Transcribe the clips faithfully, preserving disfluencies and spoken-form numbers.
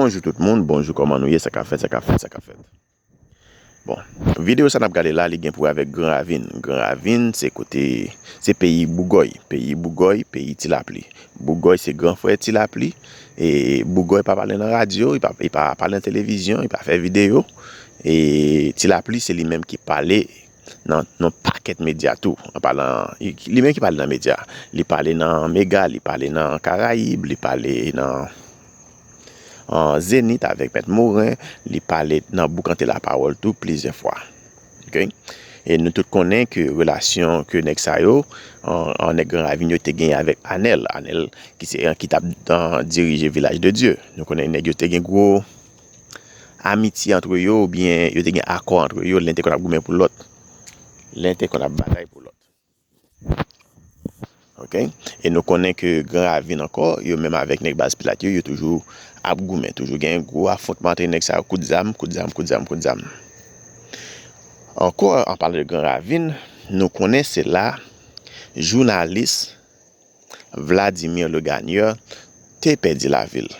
Bonjou tout moun, bonjou, kòman nou ye, sa k ap fèt, sa k ap fèt, sa k ap fèt. Bon, videyo sa n ap gade la, li gen pou wè avèk Gran Ravin. Gran Ravin, se kote, se peyi Bougòy. Peyi Bougòy, peyi Ti Lapli. Bougòy se gran frè Ti Lapli. E Bougòy pa pale nan radyo, li pa, li pa pale nan televizyon, li pa fè videyo. E Ti Lapli, se li menm ki pale nan, nan pakèt medya tou. An palan, li, li menm ki pale nan medya. Li pale nan Mega, li pale nan Karayib, li pale nan, an, Zenith avèk Mèt Moren, li pale nan Boukante Lapawòl tou plizyè fwa. Ok? E nou tout konnen ke relasyon ke nèg sa yo, an, an nèg Gran Ravin yo te genyen avèk Anèl. Anèl ki se, ki t ap, an, dirije Vilaj de Dye. Nou konnen nèg yo te gen gwo amitye antre yo, oubyen yo te gen akò antre yo, len te konn ap goumen pou lòt. Len te konn ap batay pou lòt. Ok? E nou konnen ke Gran Ravin ankò, yo menm avèk nèg baz Pilat yo, yo toujou ap goumen, toujou gen gwo afwontman antre nèg sa yo, kout zam, kout zam, kout zam, kout zam. Ankò, an palan de Gran Ravin, nou konnen se la jounalis Vladimir Legagneur te pèdi lavi l.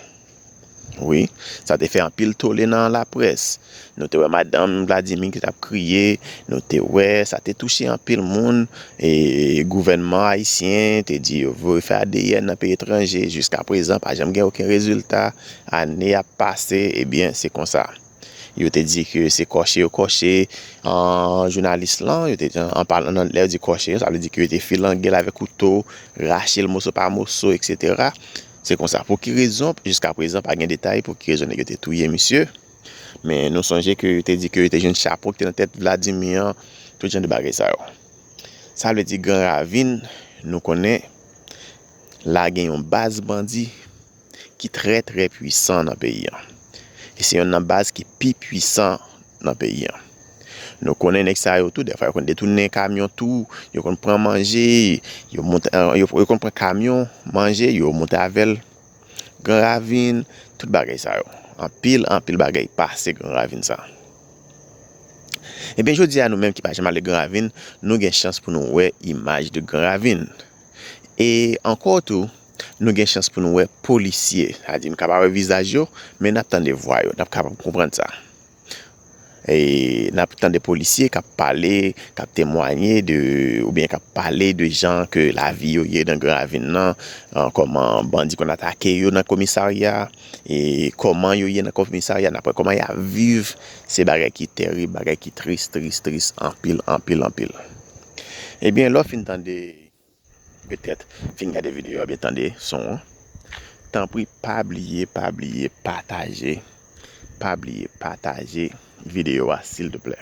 Wi, sa te fè anpil tole nan laprès. Nou te wè madanm Vladimir ki t ap kriye, nou te wè sa te touche anpil moun, e gouvènman ayisyen te di yo voye fè A D N nan peyi etranje, jiskaprezan pa janm gen okenn rezilta, ane ap pase, ebyen, se konsa. Yo te di ke se kòche yo kòche, an, jounalis lan, yo te di, an palan, nan, lè yo di kòche yo, sa vle di ke yo te filange l avèk kouto, rache l moso pa moso, etsetera. Se konsa. Pou ki rezon, jiskaprezan, pa gen detay pou ki rezon nèg yo te touye misye. Men nou sonje ke yo te di ke yo te jwenn chapo ki te nan tèt Vladimir an, tout jan de bagay sa yo. Sa vle di Gran Ravin, nou konnen, la gen yon baz bandi ki trè, trè pwisan nan peyi an. E se yonn nan baz ki pi pwisan nan peyi an. Nou konnen nèg sa yo tou, dèfwa yo konn detounen kamyon tou, yo konn pran manje, yo monte, yo, yo konn pran kamyon, manje, yo monte avè l. Gran Ravin, tout bagay sa yo. Anpil, anpil bagay pase Gran Ravin sa. Ebyen, jodi a, nou menm ki pa janm ale Gran Ravin, nou gen chans pou nou wè imaj de Gran Ravin. E ankò tou, nou gen chans pou nou wè polisye. Sa di, n ka pa wè vizaj yo, men n ap tande vwa yo, n ap kapab konprann sa. E n ap tande polisye k ap pale, k ap temwanye de, oubyen k ap pale de jan ke lavi yo ye nan Gran Ravin nan, an, kòman bandi konn atake yo nan komisarya, e kòman yo ye nan komisarya, n ap wè kòman y ap viv, se bagay ki tèrib, bagay ki tris, tris, tris, anpil, anpil, anpil. Ebyen, lè w fin tande, petèt, fin gade videyo a, oubyen tande son an, tanpri, pa bliye, pa bliye pataje, pa bliye pataje videyo a, silteplè.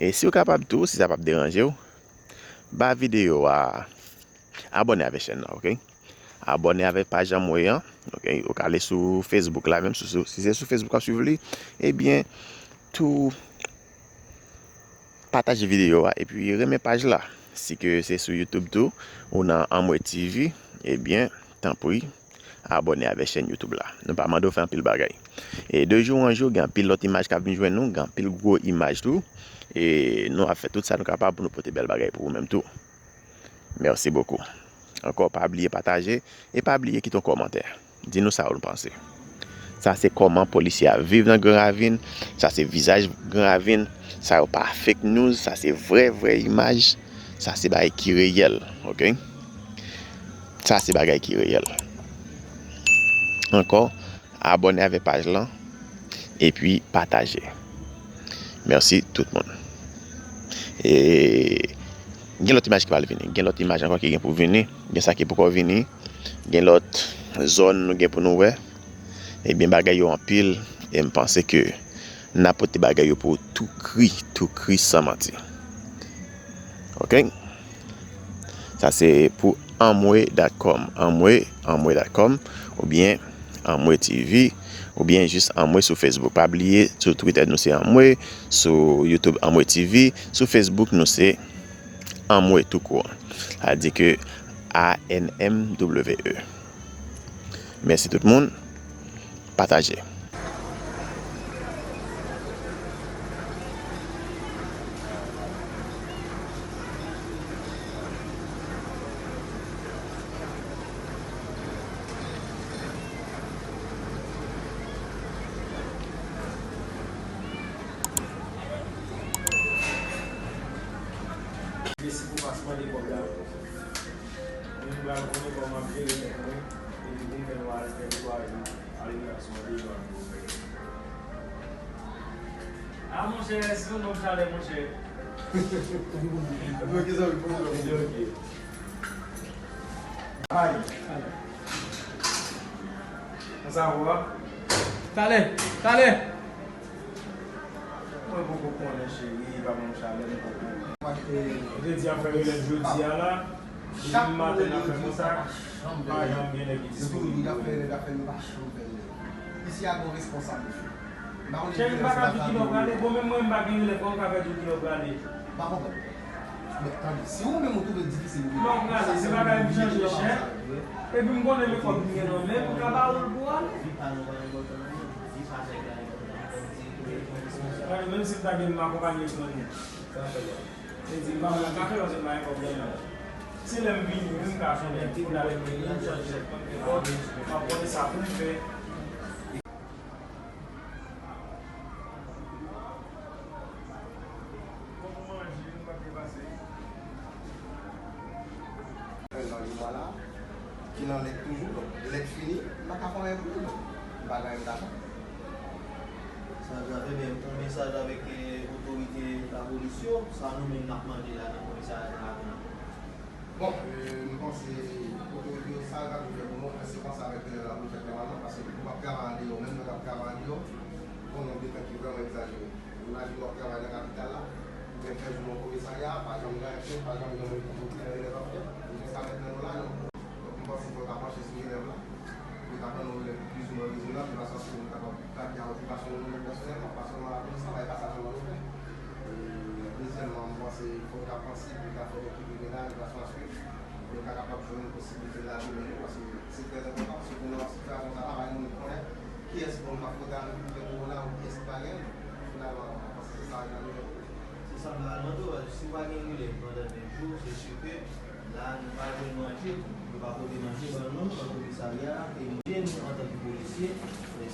E si w kapab tou, si sa p ap deranje w, ba videyo a, abòne avèk chèn nan, ok? Abòne avèk paj Anmwe an, ok? Ou ka ale sou Facebook la menm, sou, sou, si se sou Facebook w ap swiv li, ebyen, tou pataje videyo a epi renmen paj la. Si ke se sou YouTube tou, ou nan Anmwe T V, ebyen, tanpri, abòne avèk chèn YouTube la. Nou pa mande w fè anpil bagay. E de jou an jou, gen anpil lòt imaj k ap vin jwenn nou, gen anpil gwo imaj tou. E nou ap fè tout sa nou kapab pou nou pote bèl bagay pou ou menm tou. Merci beaucoup. Ankò, pa bliye pataje e pa bliye kite yon kòmantè. Di nou sa ou panse. Sa se kòman polisye ap viv nan Gran Ravin. Sa se vizaj Gran Ravin. Sa yo pa fake news. Sa se vrè, vrè imaj. Sa se bagay ki reyèl. Ok? Sa se bagay ki reyèl. Ankò, abòne avèk paj lan, epi pataje. Mèsi tout moun. E gen lòt imaj ki pral vini. Gen lòt imaj ankò ki gen pou vini. Gen sa ki poko vini. Gen lòt zòn nou gen pou nou wè. Ebyen, bagay yo anpil. E m panse ke n ap pote bagay yo pou ou tou kri, tou kri san manti. Ok? Sa se pou anmwe dot com. Anmwe, anmwe dot com, oubyen Anmwe T V, oubyen jis Anmwe sou Facebook. Pa bliye, sou Twitter, nou se Anmwe, sou YouTube, Anmwe T V, sou Facebook, nou se Anmwe tou kout. Sa di ke A N M W E. Mèsi tout moun. Pataje. Mande kòb la. Mwen pral konnen kòman m ap jere tèt mwen, epi pou m fè nou al fè de twa jou, al relasyon an devan. A, monchè, si yon nonm chalè, monchè. Ok, zanmi, pwoblèm. Ok, ok. Ay. Konsa ou a? Talè, talè. Mwen poko konnen, cheri, pa ban m chalè, m poko. Jodi a fè relèv jodi a la, depi maten n ap fè konsa, pa janm gen nèg ki disponib. Cheri, m pa ka di kilè w prale, bon, menm mwen m pa gen relèv, kòman w ka fè di w kilè w prale? M pa konprann. Men tande, si ou menm ou twouve l difisil pou w prale, se bagay m chanje chè. Epi m konnen men kòb m gen nan men m, m ka ba ou l pou w ale. Menm si m ta gen, m akonpanye l sou li. Sa fè bò. Se di, m pa wè l ka fè, paske m pa gen kòb nan men m. Se lè m vini, wi, m ka fè yon ti kout avèk mwen, m chanje chè, m ap pote sa pou m fè. Fè l nan limwa la, ki nan lèt toujou, donk, lèt fini, m pa ka fè anyen pou li, donk, m pa gen anyen m ta fè. Sa, sa fè byen. Yon mesaj avèk, eh, otorite lapolis yo, sa nou menm n ap mande la nan komisarya la. Bon, eh, m panse otorite yo, sa yo ka toujou fè pou nou, fè sekans avèk, eh, lapolis fèt nòmalman, paske nou p ap travay andeyò, menm lè n ap travay andeyò, konnen yon defen ki vrèman egzajere. Imajine w ap travay nan kapital la, oubyen fè jou nan komisarya, pa janm gen anyen, pa janm gen moun ki okipe nan elèv ap fè. Jiska mentnan nou la, non. Donk, m panse fò yo ta panche sou elèv la, pou yo ta pran yon elèv plizoumwen rezonab, de fason a se ke nou kapab gade okipasyon nou, nou menm pèsonèlman, pa sèlman lapolis la, men e pa sa sèlman nou fè. E, dezyèmman, m panse fò yo ta panse pou yo ta fè yon ekip de menaj, de fason a se ke nou ta kapab jwenn posiblite lave men nou, paske se trè enpòtan, sitou nan sitiyasyon sa la, pa gen moun ki konnen kiyès bon k ap fwote avèk kouvè kowona ou kiyès ki pa gen l. Finalman, m panse se sa k ap rive. Se sa m ta mande w, paske si w pa gen relèv pandan ven jou, se si ke la, nou pa jwenn manje, yo pa pote manje ban nou, nan komisarya, e nou, nou, antanke polisye,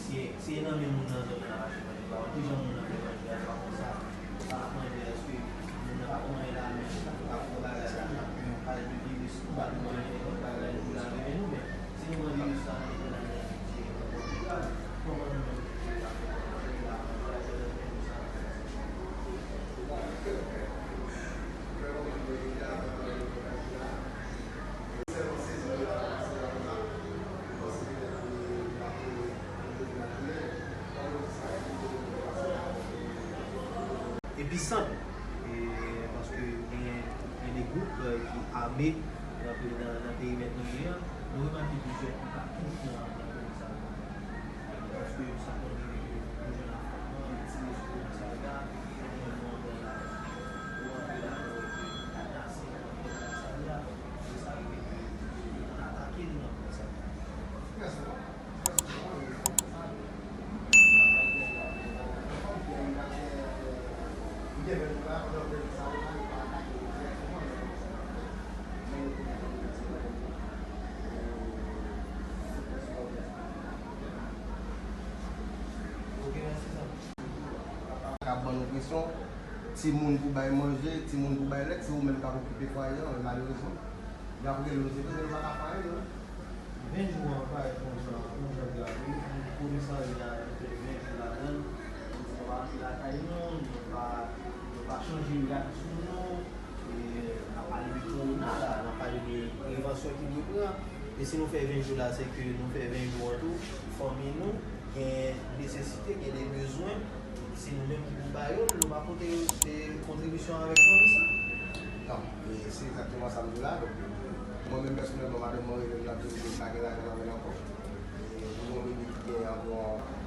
si, si e nan men moun nan zòn nan achte manje, pa wè kijan moun nan fè manje a, se pa konsa. Sa n ap manje a, èske moun nan pa pran manje la, men l ap fè bagay la, l ap pale de viris, nou pa t manje nenpòt bagay, nou lave men nou, men si nou pran viris la, nou mete nan men nou, se nenpòt bagay. Kòman nou menm, nou ap fè manje la, manje la, manje la, manje la. Episant, e, paske gen, gen de gwoup, e, ki ame nan, nan, nan perimèt nou ye a, nou remake plizyè kou pa tout nan, nan komin sa. Paske sa konn rive ke nou jwenn afwontman, yo tire sou komisarya, yo jwenn nou anba lari, yo antre lakay, yo tase antre komisarya, e sa rive ke yo konn atake nou nan komisarya. K ap ban nou presyon, timoun pou bay manje, timoun pou bay lèt, se ou menm k ap okipe fwaye a, men malerezman, y ap rele nou, se vre, men nou pa ka fè anyen, non. Ven jou an parèt yon jan, yon jan grav, wi. Komisarya, nou fè ven jou ladan l, nou pa antre lakay nou, nou pa, nou pa chanje rad sou nou, e, n ap pale de kowona la, n ap pale de prevansyon ki dwe pran. E si nou fè ven jou la, se ke nou fè ven jou an tou, fanmi nou gen nesesite, gen de bezwen. Se nou menm ki pou ba yo l, nou pa pote, e, kontribisyon avèk fanmi sa. Non, e se egzakteman sa m di w la. Donk, mwen menm pèsonèlman, madanm mwen rele m, l ap di m ke l pa gen lajan nan men l ankò. E nou gen yon bebe ki gen anviwon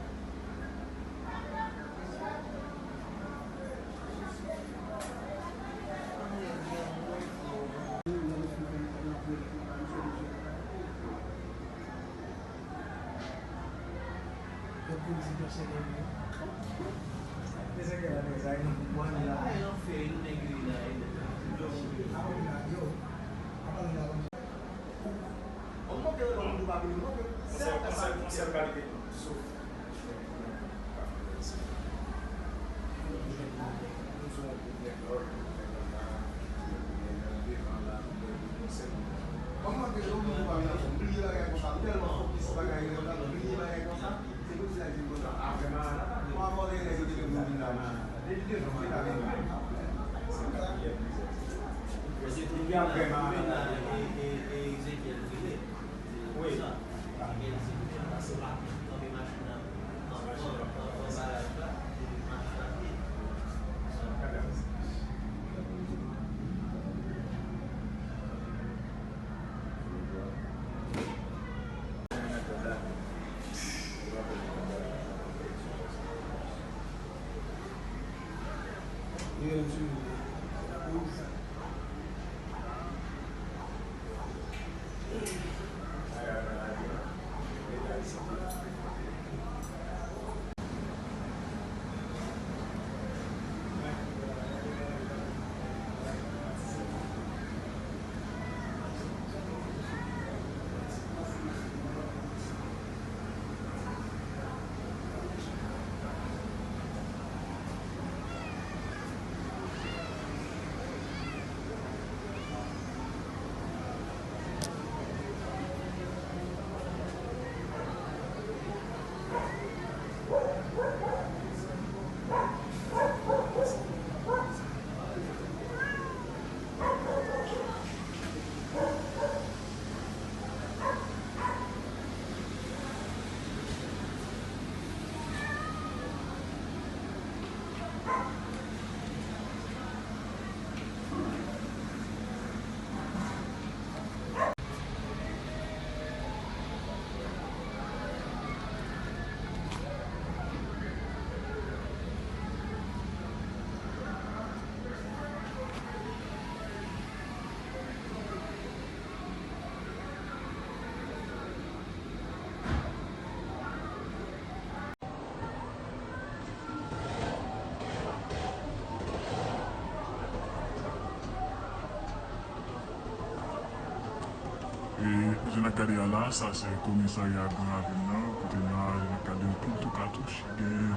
E jan n ap gade a la, sa se komisarya Gran Ravin nan, kote n a, jan n ap gade anpil tou katouch gen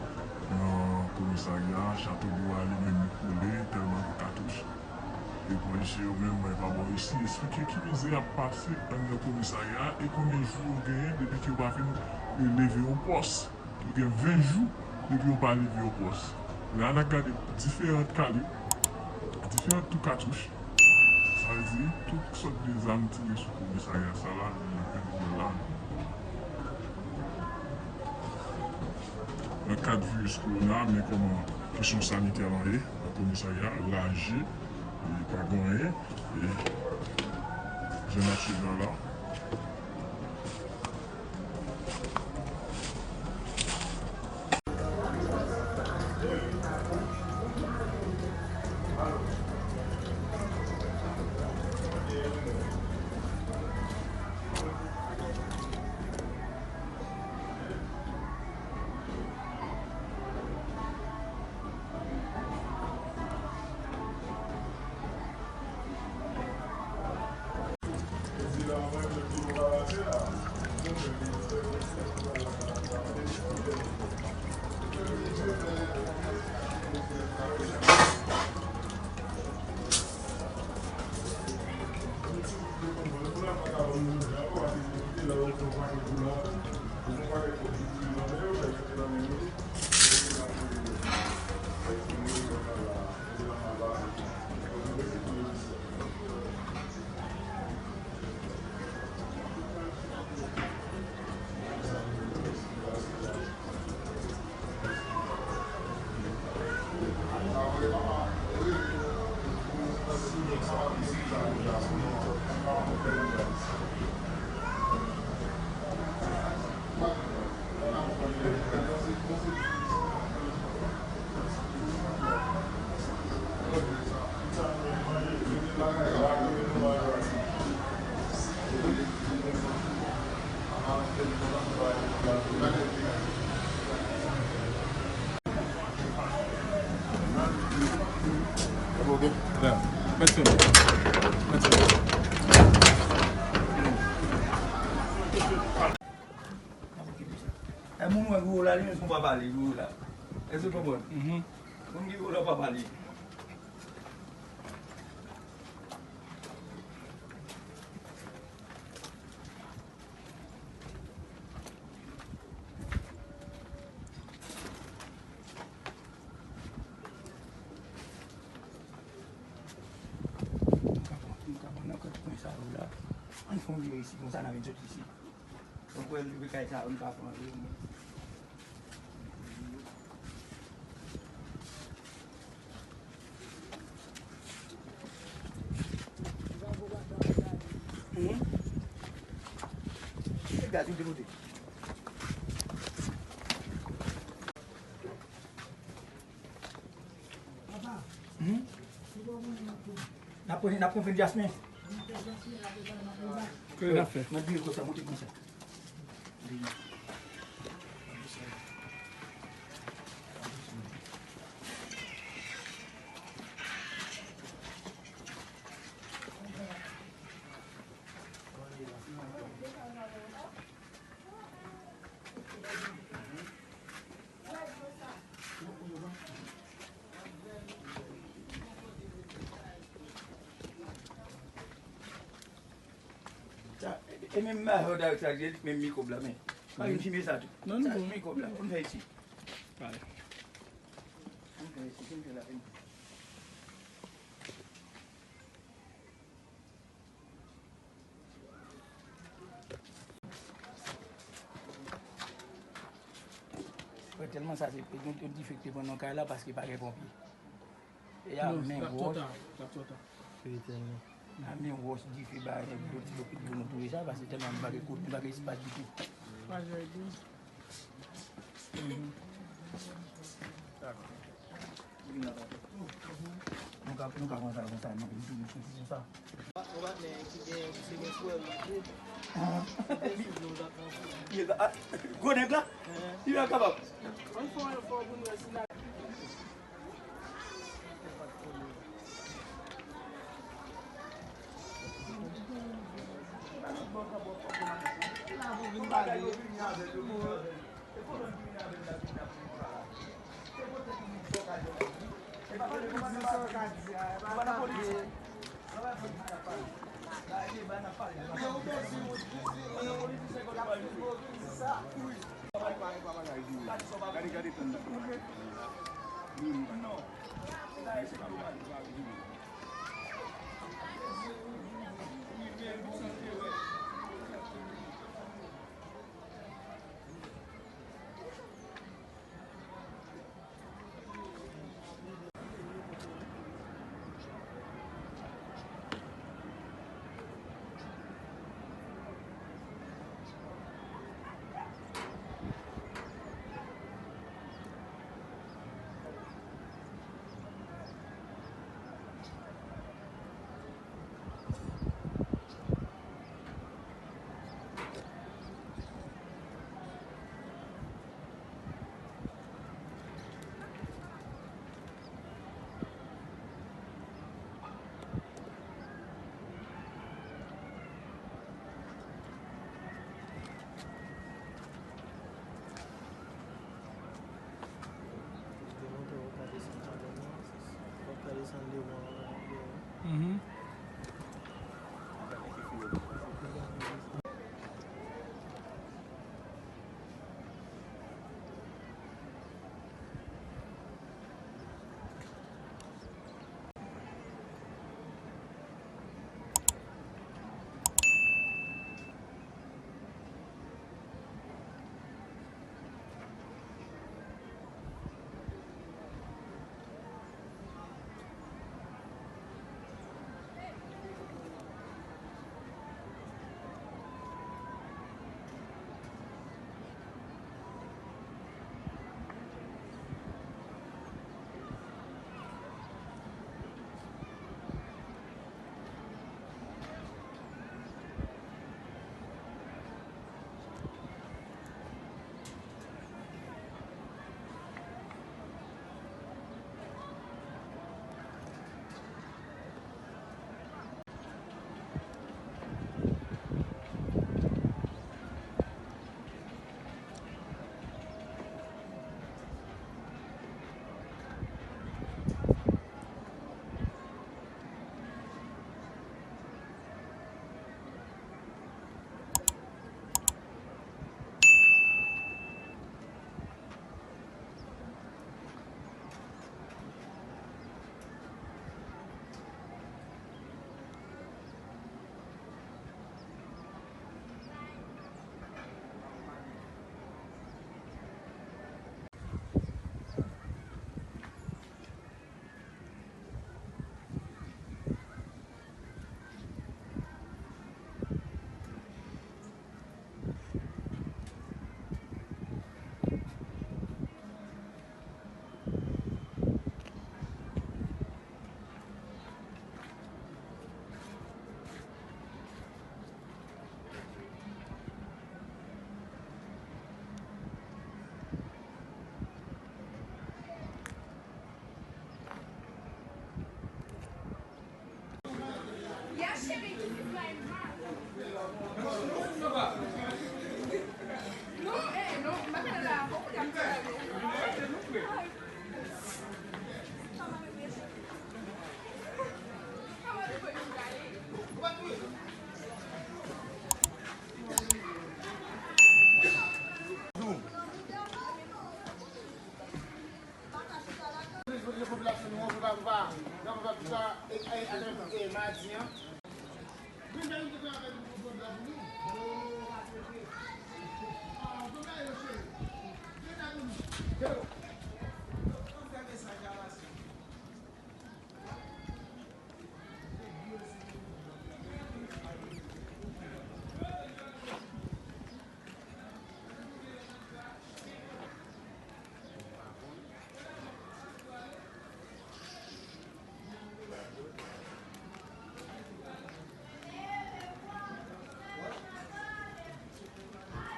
nan komisarya, chato bò a li menm li kole tèlman gen katouch. E polisye yo menm, mwen pa bò isi, esplike ki mizè ap pase anndan komisarya e konbyen jou yo genyen depi ke yo pa fin leve yon pòs. Li gen ven jou depi yo pa leve yon pòs. La n ap gade diferan kalib, diferan tou katouch. Sa vle di, tout sòt de zam tire sou komisarya sa la, nou ap gade la. Nan kad viris kowona, men kòman kesyon sanitè lan ye nan komisarya, laje, e pa gen anyen, e jan n ap swiv la la. E moun wè gwo la, li menm se yon papa li, gwo la. Èske w konprann? Moun ki gwo la, papa li. Fon vire isi, konsa n a vin soti isi. Donk, wè, leve kay sa, nou ka pran. Mhm. E gaz, ou te pote. Mhm. N ap pran, n ap pran fil jasmen. Ke n ap fè? Mwen vire konsa, monte konsa. Sa, e menm mayo ta sa, menm mikwòb la, men. Pa vin fimen sa tou. Non, non. Sa, mikwòb la, konn fè isi. Pale. Konn fè isi, konn fè la, konn fè. Frè, tèlman sa se, nou te di fè k te pran nan kay la paske pa gen ponpye. E a non, men l ap twò wòch. Ta, l ap twò ta. Fè tèlman. A men wòch, dife, bagay, nèg, bòt, bòt, nou touye sa, paske tèlman nou pa gen kote, nou pa gen espas ditou. Pa jere byen. Mhm. Dakò. Nou ka, nou ka konsa, konsa, non, li toujou soti konsa. Yon patnè ki gen, ki se gen frè li tou. Li te sou nou, l ap nan frè. Gwo nèg la? Li pa kapab. Ann fè yon efò pou n wè si n a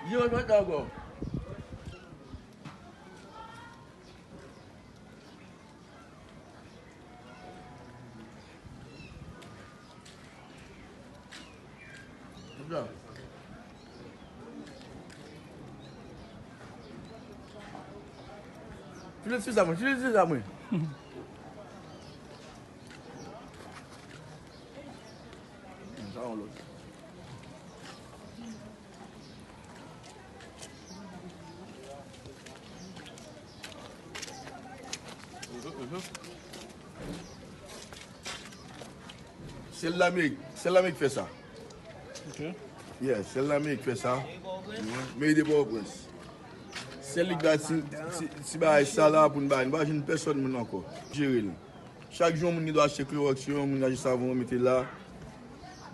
Dimanch maten ankò. File ti sa mwen, file ti sa mwen. Sa yon lòt. Sèl Lamerik, sèl Lamerik fè sa. Ok. Yeah, sèl Lamerik fè sa. Meri de Pòtoprens. Sèl li k ba ti, ti, ti bagay sa la pou n bay. Nou pa jwenn pèsòn moun ankò. Jere l. Chak jou, yon moun gen dwa achte klowòks yo, yon moun achte savon, mete la,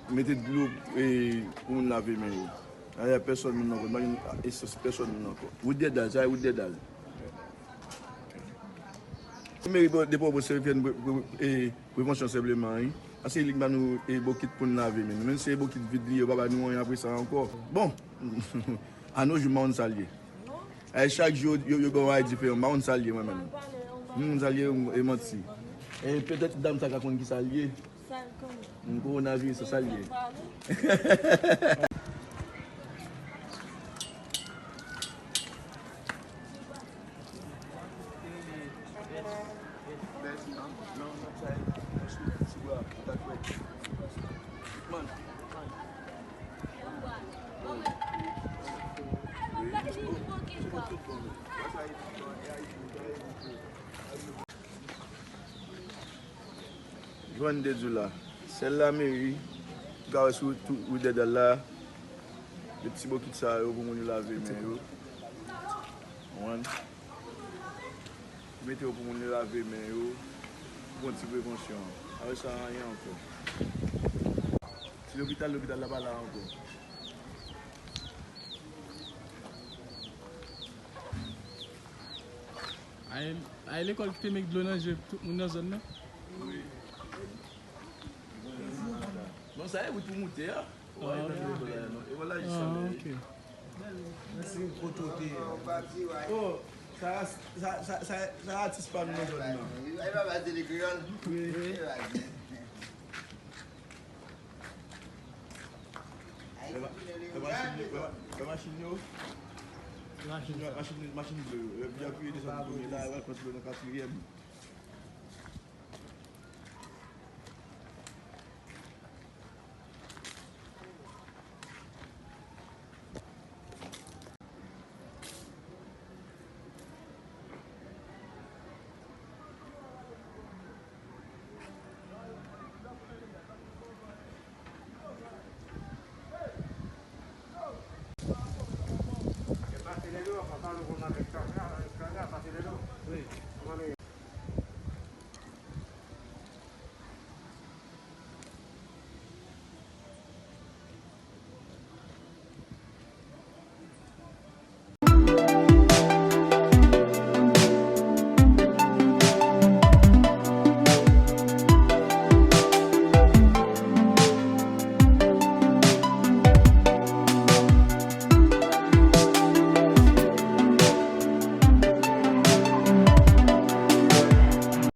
mete dlo, e, pou moun lave men yo. Dayè, pèsòn moun ankò, pa gen esans pèsòn moun ankò. Wout Dèdal, sa e Wout Dèdal. Meri de Pòtoprens se fè n pre-, pre-, e, prevansyon senpleman, wi. Paske li k ba nou, e, bokit pou n lave men nou. Menm si se bokit vid li ye, yo pa ba nou anyen apre sa ankò. Bon, a nos jours, m pa konn sa l ye. Ay, chak jou, yo, yo gen yon bagay diferan. M pa konn sa l ye, mwen menm. M konn sa l ye, e manti. E petèt dam sa ka konn ki sa l ye. Sa l konn. M kowonaviris, sa l ye. Jwenn de di w la. Sèl Lameri, ou ka wè sou tout wout Dèdal la, de ti bokit sa yo pou moun yo lave men yo. Konprann? Mete yo pou moun yo lave men yo, pou yon ti prevansyon. Apre sa, anyen ankò. Ti lopital, lopital la pa la ankò. Ay, ay lekòl ki te met dlo nan je tout moun nan zòn nan? Wi. Non, sa e wout pou moute a. Ou pa gen tan pou lekòl la, non. E wòl la jis anlè. Ah, ok. Mèsi pou kote w te ye. Oh, sa, sa, sa, sa, sa atis pa nou nan zòn nan. Wi, wi, pa pale kreyòl. Wi. Wi. Wè ma-, wè machin yo, wè ma-, wè machin yo. Machin yo, machin, machin ble yo. Yo, yo apiye desann premye la, yo al pran ti ble nan katriyèm.